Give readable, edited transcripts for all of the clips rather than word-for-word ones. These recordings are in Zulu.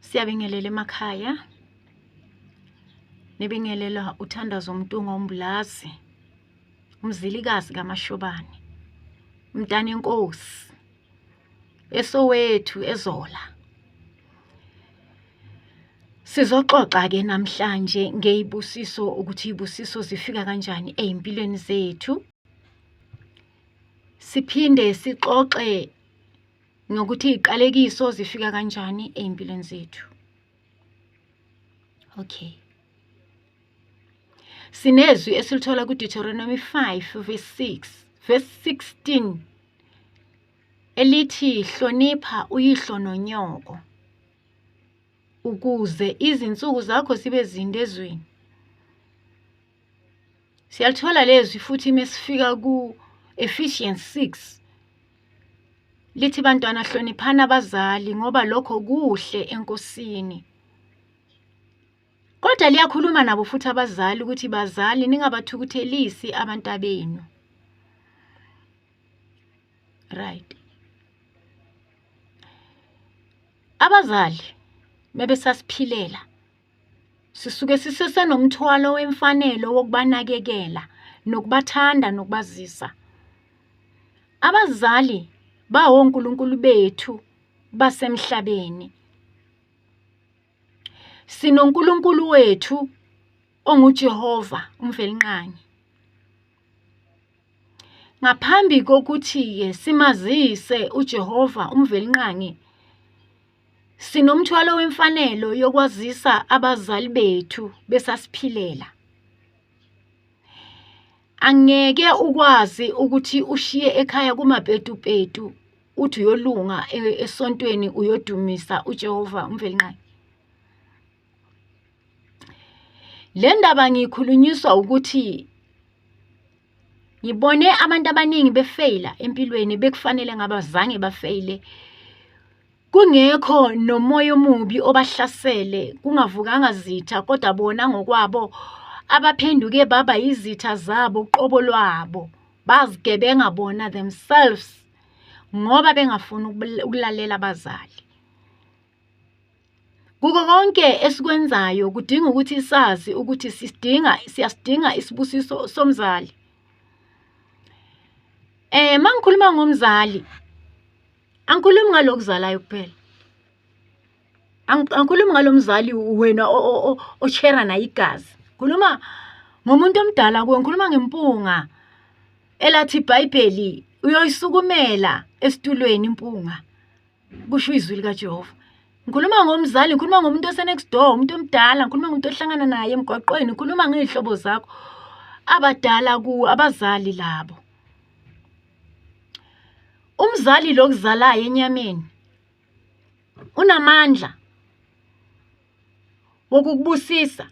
Siyabingelela emakhaya. Nibingelela uThandazo Mntungwa uMbulazi, uMzilikazi kaMashobane, umntanenkosi eSoweto eZola. Sizoxoxa-ke namhlanje ngey'busiso ukuthi iy'busiso zifika kanjani ey'mpilweni zethu. Siphinde sixoxe ngokuthi iy'qalekiso zifika kanjani ey'mpilweni zethu. Okay. Sinezwi esilithola kuDeuteronomy 5 verse 6 verse 16 elithi hlonipha uyihlo nonyoko ukuze izinsuku zakho zibe zinde ezweni. Siyalithola lezwi futhi mesifika ku-Ephesians 6 lithi bantwana hloniphani abazali ngoba lokho kuhle enkosini. Kodwa liyakhuluma nabo futhi abazali ukuthi bazali ningabathukuthelisi abantabenu. Right. Abazali mebesasiphilela sisuke sisesenomthwalo wemfanelo wokubanakekela nokubathanda nokubazisa. Abazali bawonkulunkulu bethu basemhlabeni. SinoNkulunkulu wethu onguJehova uMvelinqangi. Ngaphambi kokuthi-ke simazise uJehova uMvelinqangi, sinomthwalo wemfanelo yokwazisa abazali bethu besasiphilela. Angeke ukwazi ukuthi ushiye ekhaya kumapetupetu uthi uyolunga esontweni uyodumisa uJehova uMvelinqangi. Le ndaba ngiyikhulunyiswa ukuthi ngibone abantu abaningi befeyila empilweni bekufanele ngabe azange bafeyile. Kungekho nomoya omubi obahlasele, kungavukanga zitha kodwa bona ngokwabo abaphenduke baba yizitha zabo uqobo lwabo. Bazigebenga bona themselves ngoba bengafuni ukulalela abazali. Kuko konke esikwenzayo kudinga ukuthi sazi ukuthi sisidinga siyasidinga isibusiso somzali. Mangikhuluma ngomzali angikhulumi ngalokuzalayo kuphela. Angikhulumi ngalo mzali wena oshera naye igazi. Ngikhuluma ngomuntu omdala kuwe, ngikhuluma ngempunga elathi iBhayibheli uyoyisukumela esitulweni impunga. Kusho izwi likaJehova. Ngikhuluma ngomzali, ngikhuluma ngomuntu ose-next door, umuntu omdala, ngikhuluma ngomuntu ohlangana naye emgwaqweni, ngikhuluma ngey'hlobo zakho abadala kuwe, abazali labo. Umzali lo okuzalayo enyameni unamandla wokukubusisa.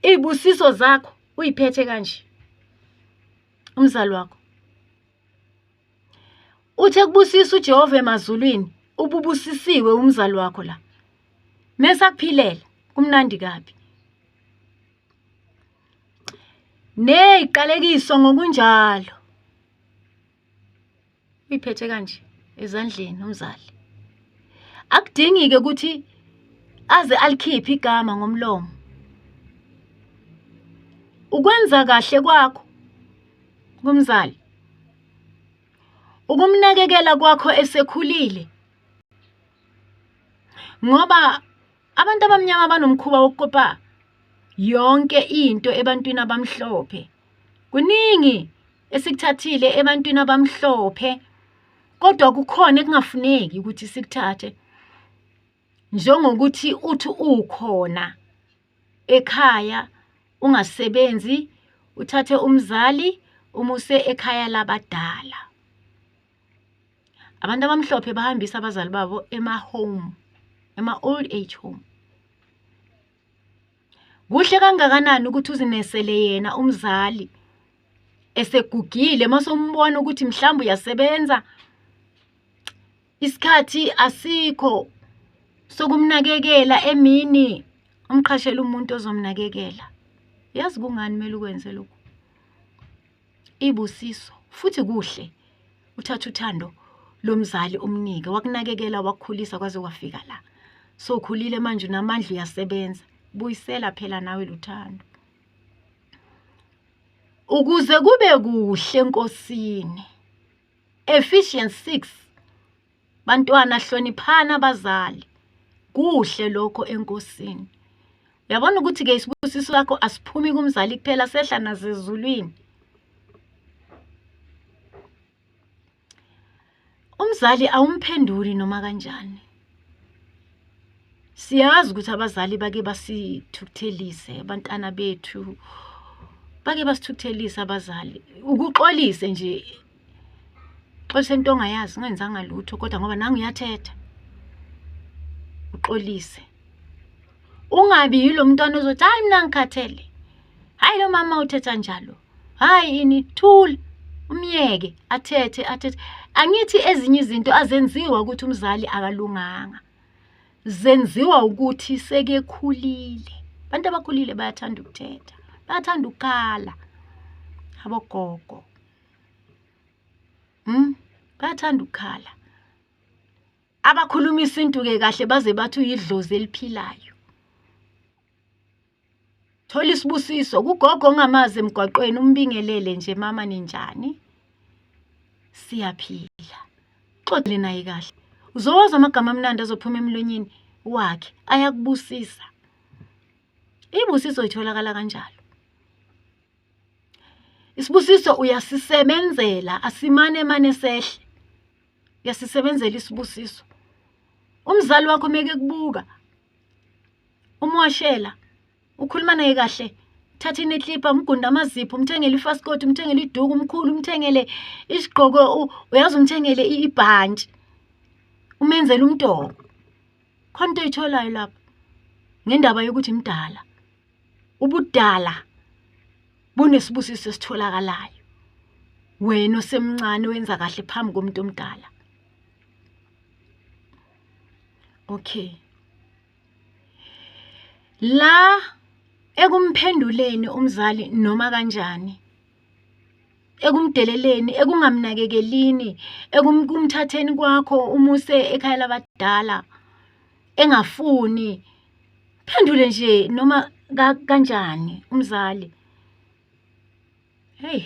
Iy'busiso zakho uy'phethe kanje umzali wakho. Uthe kubusisa uJehova emazulwini, ububusisiwe umzali wakho la. Mesakuphilela kumnandi kabi. Neziqalekiso ngokunjalo. Uyiphethe kanje ezandleni umzali. Akudingike ukuthi aze alikhiphe igama ngomlomo. Ukwenza kahle kwakho kumzali ukumnakekela kwakho esekhulile ngoba abantu abamnyama banomkhuba wokukopa yonke into ebantwini abamhlophe. Kuningi esikuthathile ebantwini abamhlophe kodwa kukhona ekungafuneki ukuthi sikuthathe njengokuthi uthi ukhona ekhaya ungasebenzi uthathe umzali umuse ekhaya labadala. Abantu abamhlophe bahambisa abazali babo ema-home, ema-old age home. Kuhle kangakanani ukuthi uzinesele yena umzali esegugile mase umbona ukuthi mhlawumbe uyasebenza isikhathi asikho sokumnakekela emini umqhashele umuntu ozomnakekela. Yazi kungani kumele ukwenze lokhu? Ibusiso futhi kuhle uthatha uthando lomzali umnike wakunakekela wakukhulisa kwaze kwafika la. Sowukhulile manje unamandla uyasebenza. Buyisela phela nawe luthando. Ukuze kube kuhle eNkosini. Ephesians 6 Bantwana hloniphani abazali. Kuhle lokho eNkosini. Uyabona ukuthi-ke isibusiso sakho asiphumi kumzali kuphela sehla nasezulwini. Umzali awumphenduli noma kanjani. Siyazi ukuthi abazali bake basithukuthelise abantwana bethu, bake basithukuthelise abazali. Ukuxolise nje, xolise into ongayazi ungenzanga lutho kodwa ngoba nangu uyathetha, uxolise. Ungabi yilo mntwana ozothi hhayi mina ngikhathele, hhayi lo mama uthetha njalo, hhayi ini, thula umyeke athethe athethe. Angithi ezinye izinto azenziwa ukuthi umzali akalunganga, zenziwa ukuthi sekekhulile. Abantu abakhulile bayathanda ukuthetha, bayathanda ukukhala abogogo. Bayathanda ukukhala. Abakhuluma isintu-ke kahle baze bathi uyidlozi eliphilayo. Thola isibusiso kugogo ongamazi emgwaqweni umbingelele nje mama ninjani? Siyaphila. Xoxele naye kahle. Uzowazi amagama amnandi azophuma emlonyeni wakhe ayakubusisa. Ibusiso itholakala kanjalo. Isibusiso uyasisebenzela asimane mane sehle. Uyasisebenzela isibusiso. Umzali wakho meke kubuka umwashela ukhuluma naye kahle thatha ineklipa umgunda amazipho umthengele ifasikoti umthengele iduku umkhulu umthengele isigqoko uyazi umthengele ibhantshi umenzele umdoko khona into oyitholayo lapho ngendaba yokuthi mdala ubudala bunesibusiso esitholakalayo wena osemncane wenza kahle phambi komuntu omdala okay La ekumphenduleni umzali noma kanjani, ekumdeleleni, ekungamnakekelini, ekumthatheni kwakho umuse ekhaya labadala engafuni, phendule nje noma kanjani umzali. Heyi,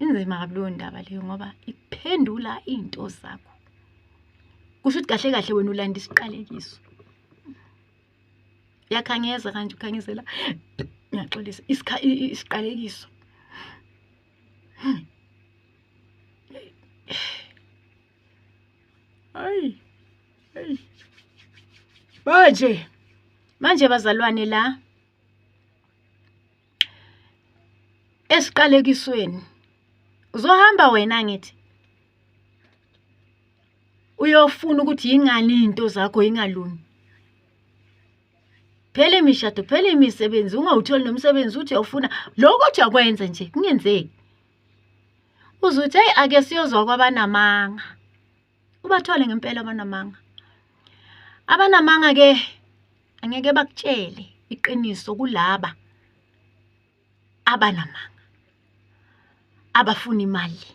inzima kabi leyo ndaba leyo ngoba ikuphendula iy'nto zakho. Kusho ukuthi kahle kahle wena ulanda isiqalekiso. Uyakhangeza kanje ukhangezela, ngiyaxolisa, isiqalekiso. Hayi, hayi. Manje, manje bazalwane la esiqalekisweni uzohamba wena ngithi uyofuna ukuthi yingani izinto zakho ingalungi phela imishado phela imisebenzi ungawutholi nomsebenzi uthi uyawufuna lokho uthi uyakwenza nje kungenzeki uzuthi heyi ake siyozwa kwabanamanga ubathole ngempela abanamanga abanamanga ke angeke bakutshele iqiniso kulaba abanamanga abafuna imali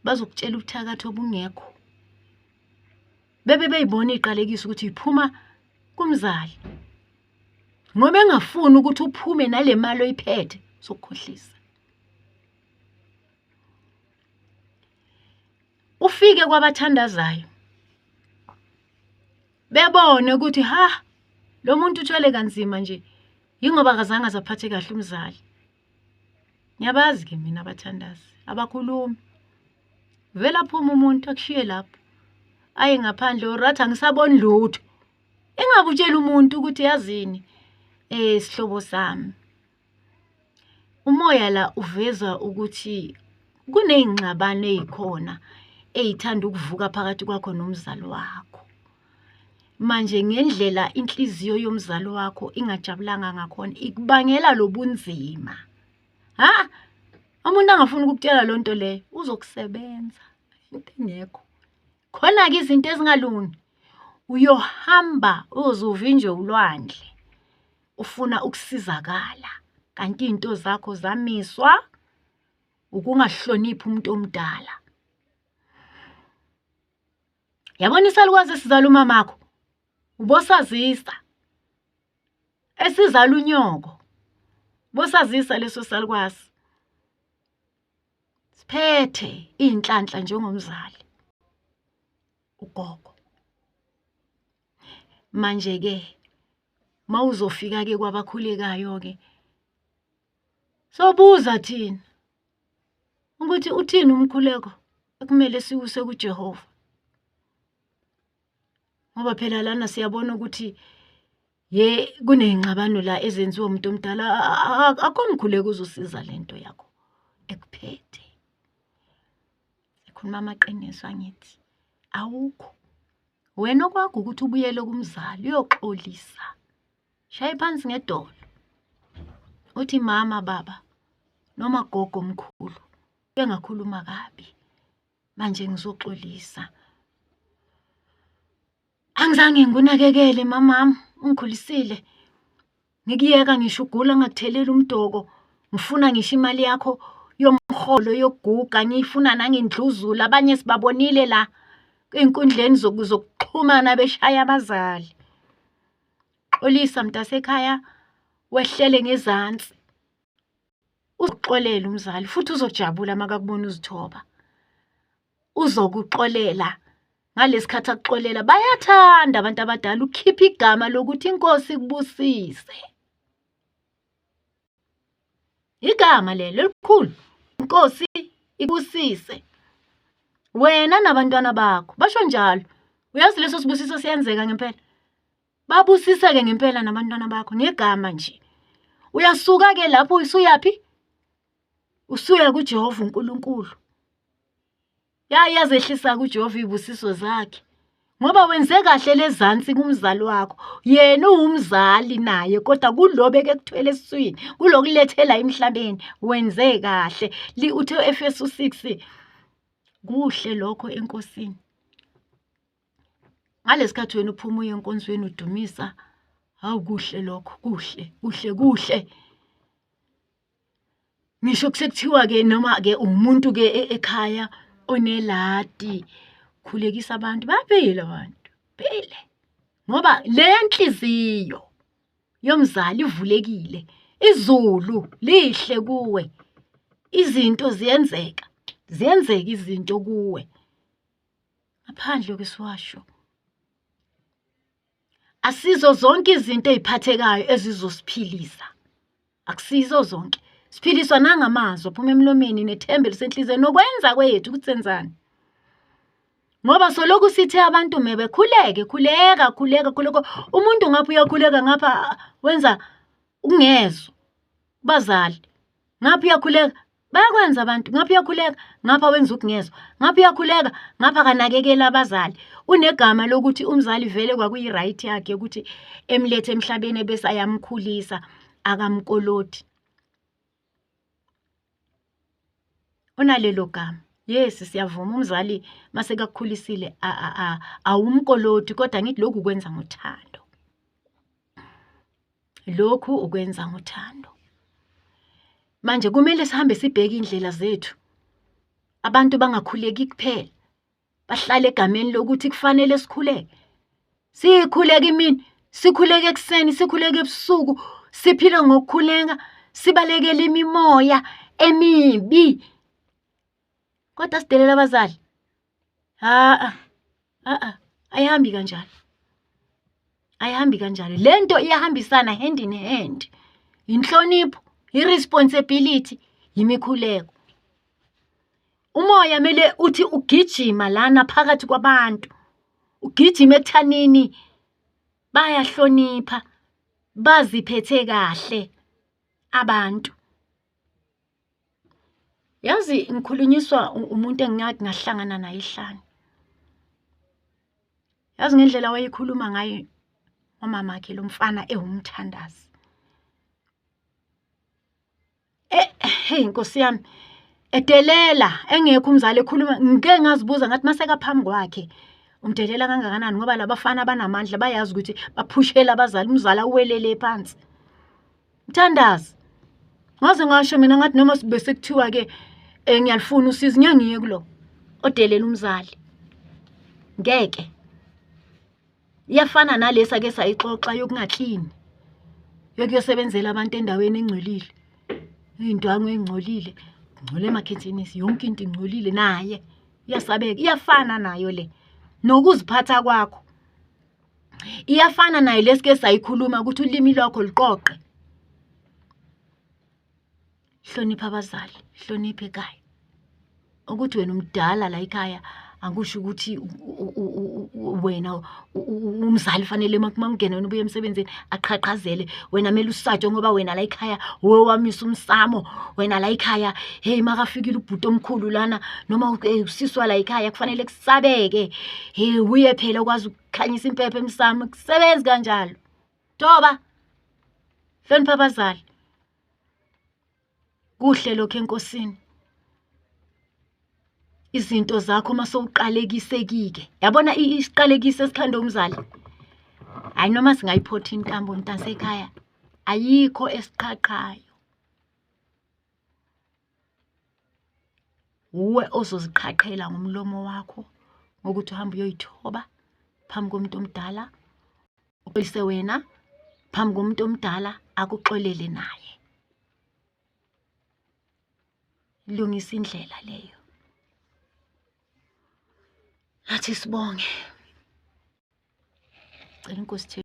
bazokutshela ubuthakathi obungekho bebe beyibona iqalekisa ukuthi iphuma kumzali ngoba engafuni ukuthi uphume nale mali oyiphethe sokukhohlisa Ufike kwabathandazayo bebone ukuthi ha lo muntu uthwele kanzima nje yingoba akazange azaphathe kahle umzali. Ngiyabazi ke mina abathandazi abakhulumi. Vele aphume umuntu akushiye lapho aye ngaphandle or athi angisaboni lutho. Engakutsheli umuntu ukuthi yazini sihlobo sami. Umoya la uveza ukuthi kuney'ngxabano ey'khona ey'thanda ukuvuka phakathi kwakho nomzali wakho. Manje ngendlela inhliziyo yomzali wakho ingajabulanga ngakhona ikubangela lo bunzima. Ha? Umuntu angafuni ukukutshela leyo nto leyo uzokusebenza into engekho. Khona-ke izinto ezingalungi uyohamba uze uvinjwe ulwandle. Ufuna ukusizakala kanti iy'nto zakho zamiswa ukungahloniphi umuntu omdala. Yabona isalukwazi esizala umamakho? Ubosazisa esizala unyoko. Bosazisa leso salukwazi. Siphethe iy'nhlanhla njengomzali ugogo. Manje-ke mawuzofika-ke kwabakhulekayo-ke sobuza thina ukuthi uthini umkhuleko ekumele siwuse kuJehova. Ngoba phela lana siyabona ukuthi ye kuney'ngxabano la ezenziwa umuntu omdala akho mkhuleko uzosiza le nto yakho ekuphethe. Sikhuluma amaqiniso angithi awukho. Wena okwakho ukuthi ubuyele kumzali uyoxolisa. Shaye phansi ngedolo. Uthi mama baba noma gogo mkhulu bengakhuluma kabi. Manje ngizoxolisa. Angizange ngikunakekele mamam, ungikhulisile. Ngikuyeka ngisho ugula ngingakutheleli umdoko. Ngifuna ngisho imali yakho yomholo yokuguga ngiyifuna nangendluzula. Abanye sibabonile la ey'nkundleni zokuxhumana beshaya abazali. Xolisa mntasekhaya, wehlele ngezansi. Uzokuxolela umzali futhi uzojabula uma kakubona uzithoba. Uzokuxolela ngalesi khathi akuxolela. Bayathanda abantu abadala ukukhipha igama lokuthi inkosi ikubusise. Igama lelo elikhulu, inkosi ikubusise wena nabantwana bakho, basho njalo. Uyazi leso sibusiso siyenzeka ngempela. Babusiseke ngempela nabantwana bakho ngegama nje. Uyasuka-ke lapho usuyaphi? Usuya kuJehova uNkulunkulu. Yayazehlisa kuJehova izibusiso zakhe. Ngoba wenze kahle lezansi kumzali wakho. Yena uwumzali naye kodwa kulo bekekuthwele esiswini, kulokulethela emhlabeni wenze kahle. Uthe Efesu 6 kuhle lokho enkosini. Ngalesi khathi wena uphuma uye enkonzweni udumisa, hawu kuhle lokho, kuhle, kuhle, kuhle. Ngisho sekuthiwa-ke noma-ke uwumuntu-ke ekhaya oneladi, khulekisa abantu, bayaphila abantu, phile. Ngoba le nhliziyo yomzali ivulekile, izulu lihle kuwe, izinto ziyenzeka, ziyenzeka izinto kuwe. Ngaphandle kwesiwasho. Asizo zonke izinto ey'phathekayo ezizosiphilisa. Akusizo zonke. Siphiliswa nangamazwi aphuma emlomeni nethemba elisenhliziyweni nokwenza kwethu ukuthi senzani. Ngoba solokhu sithe abantu mebekhuleke, khuleka, khuleka, khuleka. Umuntu ngapha uyakhuleka ngapha wenza ukungezwa kubazali. Ngapha uyakhuleka Bayakwenza abantu, ngapha uyakhuleka, ngapha wenza ukungezwa, ngapha uyakhuleka, ngapha akanakekeli abazali. Unegama lokuthi umzali vele kwakuyi-right yakhe ukuthi emlethe emhlabeni ebese ayamkhulisa, akamkoloti. Unalelo gama. Yes, siyavuma umzali mase kakukhulisile awumkoloti kodwa ngithi lokhu ukwenza ngothando. Lokhu ukwenza ngothando. Manje kumele sihambe sibheke iy'ndlela zethu. Abantu bangakhuleki kuphela, bahlale egameni lokuthi kufanele sikhuleke. Sikhuleke imini, sikhuleke ekuseni, sikhuleke ebusuku, siphile ngokukhuleka, sibalekele imimoya emibi. Kodwa sidelela abazali. Ha a, ayihambi kanjalo. Ayihambi kanjalo. Le nto iyahambisana hand in hand. Inhlonipho, i-responsibility, yimikhuleko. Umoya mele uthi ugijima lana phakathi kwabantu. Ugijima ekuthanini bayahlonipha, baziphethe kahle abantu. Yazi ngikhulunyiswa umuntu engingake ngahlangana naye ehlane. Yazi ngendlela wayekhuluma ngayo ngomamakhe lo mfana ewumthandazi. Hey Nkosi yami, edelela engekho umzali ekhuluma, ngike ngazibuza ngathi masekaphambi kwakhe umdelela kangakanani ngoba la bafana banamandla bayazi ukuthi baphushela abazali, umzali awelele phansi. Mthandazi. Ngaze ngasho mina ngathi noma bese kuthiwa ke eh, ngiyalifuna usizo ngeke ngiye kulo odelela umzali. Ngeke. Iyafana nalesi ake sayixoxa yokungaklini, yokuyosebenzela abantu endaweni engcolile, iy'ndwangu ey'ngcolile, kungcole emakhethenisi, yonke into ingcolile naye iyasabeka, iyafana nayo le. Nokuziphatha kwakho. Iyafana nayo le esike sayikhuluma ukuthi ulimi lwakho luqoqe. Hlonipha abazali, hlonipha ekhaya. Ukuthi wena umdala la ekhaya akusho ukuthi wena umzali fanele uma kungena wena ubuya emsebenzini aqhaqhazele. Wena kumele usatshwe ngoba wena la ekhaya wuwe wamisa umsamo. Wena la ekhaya, hey makafikile ubhuti omkhulu lana noma usisi wala ekhaya kufanele kusabeke. Hey uye phela okwazi ukukhanyisa impepho emsamo. Kusebenzi kanjalo. Thoba. Hlonipha abazali. Kuhle lokho enkosini. Izinto zakho uma sowuqalekisekike. Yabona isiqalekiso esikhanda umzali. Hhayi noma singayiphotha intambo mntasekhaya, ayikho esiqhaqhayo. Wuwe ozoziqhaqhela ngomlomo wakho ngokuthi uhambe uyoyithoba phambi komuntu omdala, uxolise wena phambi komuntu omdala akuxolele naye. Lungisa indlela leyo. Nathi sibonge. Cela inkosi.